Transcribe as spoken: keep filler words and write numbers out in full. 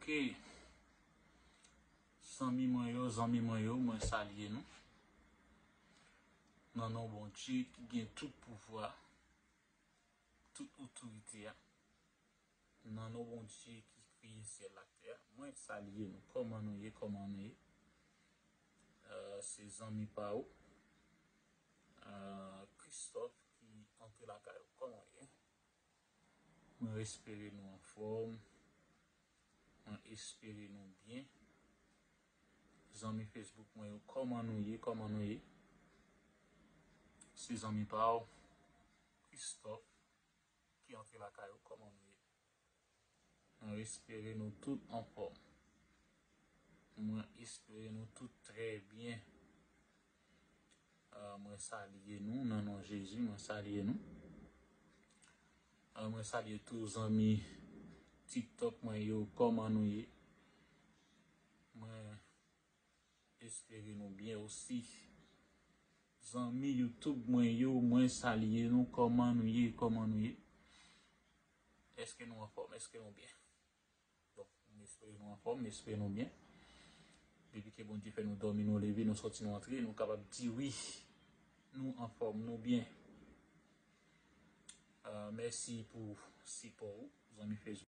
Ok. Zanmi mwen yo, zanmi mwen yo, mwen salye nou. Nan non Bondye ki gen tout pouvwa, tout otorite a. Nan non Bondye ki kreye syèl ak tè a, mwen salye nou. Kòman nou ye? Kòman nou ye? Euh, se zanmi pa ou, euh, Christophe ki antre lakay ou. Kòman w ye? Mwen espere nou anfòm. Mwen espere nou byen. Zanmi Facebook mwen yo, kòman nou ye? Kòman nou ye? Se zanmi pa w, Christophe, ki antre lakay ou. Kòman nou ye? Mwen espere nou tout anfòm. Mwen espere nou tout trè byen. Ah, mwen salye nou nan non Jezi, mwen salye nou. Ah, mwen salye tou zanmi TikTok mwen yo, kòman nou ye? Mwen espere nou byen osi. Zanmi YouTube mwen yo, mwen salye nou, kòman nou ye? Kòman nou ye? Èske nou anfòm? Èske nou byen? Bon, m espere nou anfòm, m espere nou byen. Depi ke Bondye fè nou dòmi, nou leve, nou sòti, nou antre, nou kapab di wi, nou anfòm, nou byen. Euh, mèsi pou sipò ou, zanmi Facebook.